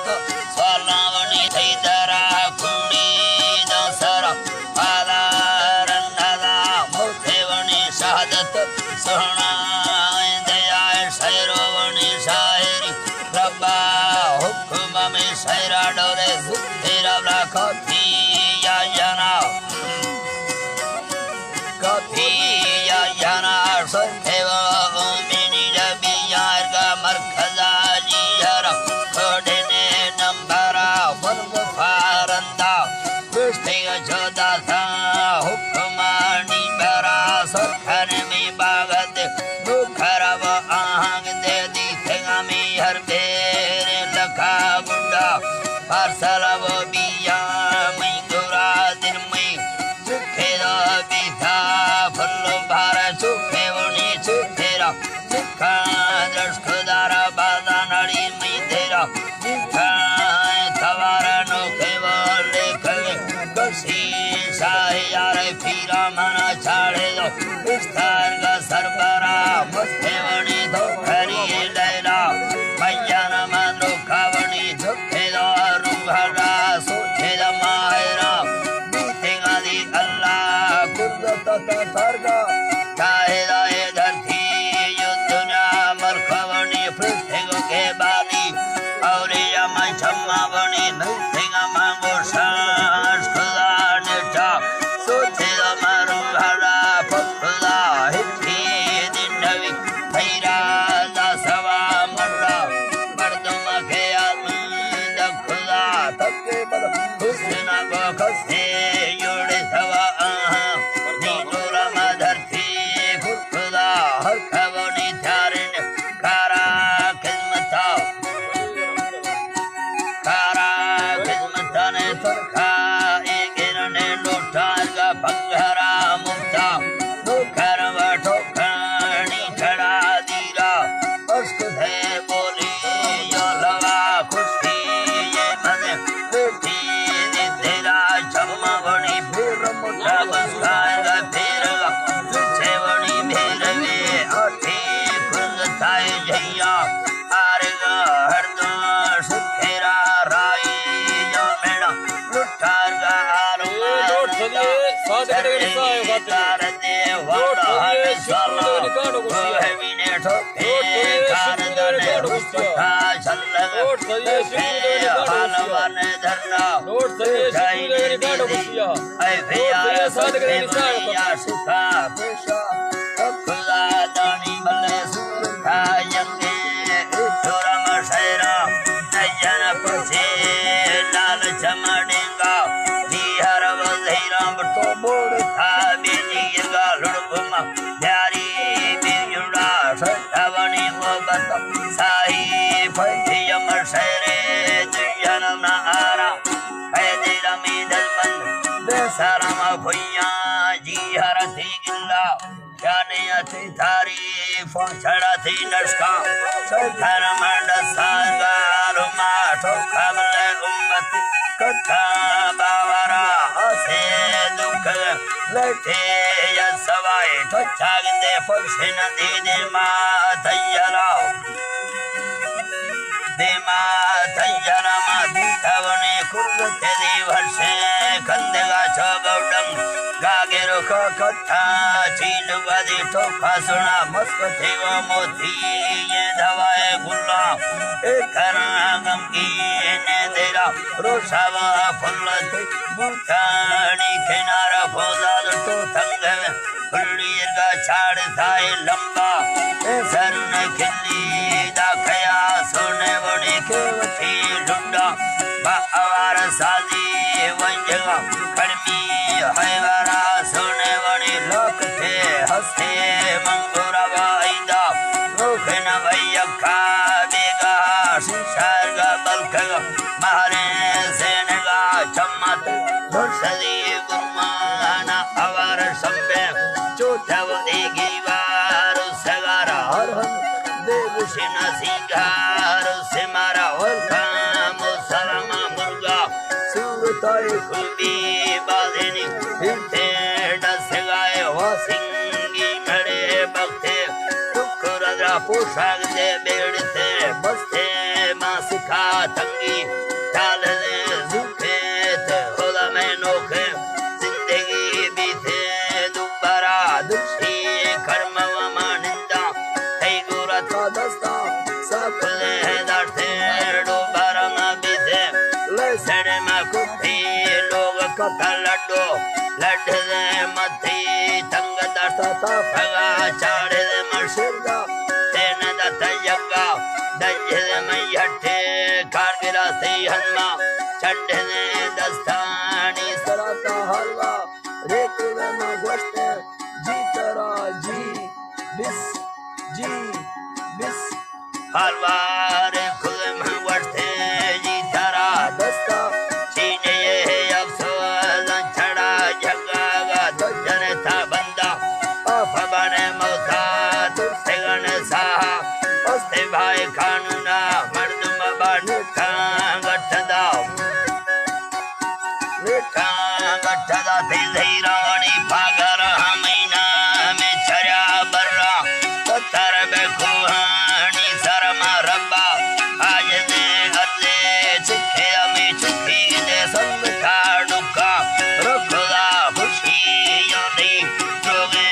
سوالانی تئی درا کنڈی داں سرا، پادا رندا دا موتے ونی شہادت سہنا، دیا شعر ونی شاعری، ربا حکم میں شعرا ڈولے زیر ابلا کافی یا جنا۔ کافی یا جنا سرخے و اومینی ربی یارگا مرکزا جی ہر کوڈنے نمبرا ون و فارندا۔ پشتگ چودا سا حکمانی برا سرخن می باغت نوکر و آہنگ دے دی تگا می ہر بیر لکا گنڈا پارسل و بیا می گورا دل می چکے دا بیتا پھل بار چکے ونی چکے را چکا درش خدا را بازا نڑی می تیرا چکا توارا نوکے والے کلے کسی شاہ یار پیرا منا چاڑے دو استار کا سربرا مست ونی دو کری لیلا میان مانو کاونی جھکے دا روح را سوچے دا ماہرا بیتے گا دی اللہ قدرت تا ترگا چاہے دا اے دھرتی یو دنیا مرکونی پرتگو کے بانی اولیاء من چما ونی ملتگا مانگو شاش خدا نٹا سوچے دا مارو ہرا پکلا ہچی دن نوی تیرا دا سوا مرا مردم کے آدم دکھلا تکے بل حسن کو کسے یوڑے سوا آہاں نی نورا مدھر تی خدا ہر کونی چارن کارا قسمتا کارا قسمتانے ترکا اے گرنے لوٹار کا پنگھرا مفتا نوکر و ٹوکانی چڑا دیرا اشک سے بولی یا لوا خوشی یہ من لوٹی دی تیرا چما بڑی پھر مٹا بسکائے گا پھر گا چھ بڑی پھر گے آٹھی کل تھائے جھیا آرگا ہر دو شکرا رائی یا میڑا لٹار گا آرگا لوٹ سجے سادگے سائے بات لوٹ سجے شکر دے نکانو گوشیا۔ لوٹ سجے شکر دے نکانو گوشیا۔ لوٹ سجے شکر دے نکانو گوشیا۔ لوٹ سجے شکر دے نکانو گوشیا۔ لوٹ سجے سادگے نکانو گوشیا۔ خدا دانی بلے سورتا جنگے، جرم شہرا، نجن پرچے، لال چمڑینگا، جی ہر وزیران تو بوڑ تھا، بیجی گا لڑکما، پیاری بی جڑا، سٹھونی محبت، ساہی پھنسی یم شہرے، جنم نہ آرا، قید رمی دلبند، بے سرم بھیاں، جی ہر تھی گلا۔ جانے تی تعریف چڑھتی نشکا، شکر منڈ سانگال ماٹو قبل امت کتا باورا اسے دکھ لٹے یا سوائے تو چاگندے پکشن دیدے ما تیارا۔ دیما تیارا ما دیتا ونے کرتے دی ورشے کندگا چو گوڈنگ گاگے رکا کتا چیلو گدی ٹوکا سنا مسکتی و موتی یہ دوائے گلا اے کرا غمگین دیرا روشا و پھلتی بوتانی کنارا پوزال تو تنگ پھلی ارگا چاڑ سائے لمبا اے سر نے کھلی دا کھیا سونے وڑی کے وتی ڈنڈا با اوار سازی ونجگا کڑمی حیوارا سونے وڑی لوک تے ہستے منگورا وائدا روخن ویکا بیگا شنشار گا بلکگا مارے سینگا چمت مرشدی گرمانا اوار شمبے چوٹا ودی گیوار سگارا ہر ہم دے گوشنا سیگار سمارا ولکام سلام مرگا سورتای کلبی بازینی ہیتے ڈسگائے واسنگی مڑے بختے ٹکر ادرا پوشاک دے بیڑتے بستے ماسکا تنگی تا لڈو، لڈ دے متی تنگ دست تا پگا، چاڑ دے من شردا، تین دت یگا، دج دے من یٹے، کارگرا سی ہنما، چڈ دے دستانی سرا تا حلوا، ریک دے من گوشتے، جی ترا جی، بس، جی، بس۔ ہر بار کلم وڑتے جی ترا دستا، چینے افسوس چڑا جگا گا تو جنتا بندا۔ آف بنے موتا تو سگن ساہا، استے بھائی قانونا مردم بانتا گٹدا۔ ویٹاں گٹدا تے زہیراں وڑی پاگر ہمینا میں چریا برا، پتر بے کوہانی سر ما ربا، آج دے ارزے چکے ہمیں چکی دے سنگ ٹاڑکا، رکھدا خوشی یادی، جوگے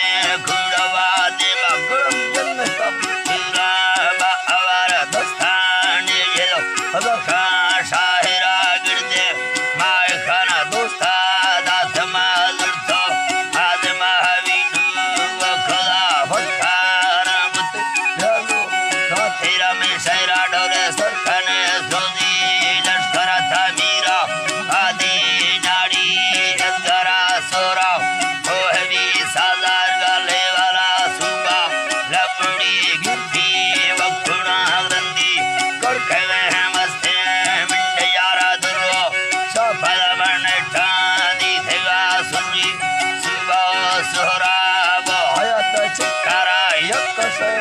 کھڑوا دے مکڑم جنتا، پورا با اوار دستانی جلو، بخا شاہرا گردے، مائے خانہ دوستا دات ما زرتو، آدم حویدو وکلا فتارا بت، لانو، ناتیرا میں شہرا ڈولے سرکنے سوزی، لشکر تعمیرا، آدی ناڑی، ازگرا سورا، کوہوی سالار گالے والا صوبہ، لپڑی گرتی وکڑا گرندی، کڑکے وہم استے منڈ یارا درو، شاپل بنٹا دی تھگا سنی، صوبہ سہراب، حیات چکارا یک شے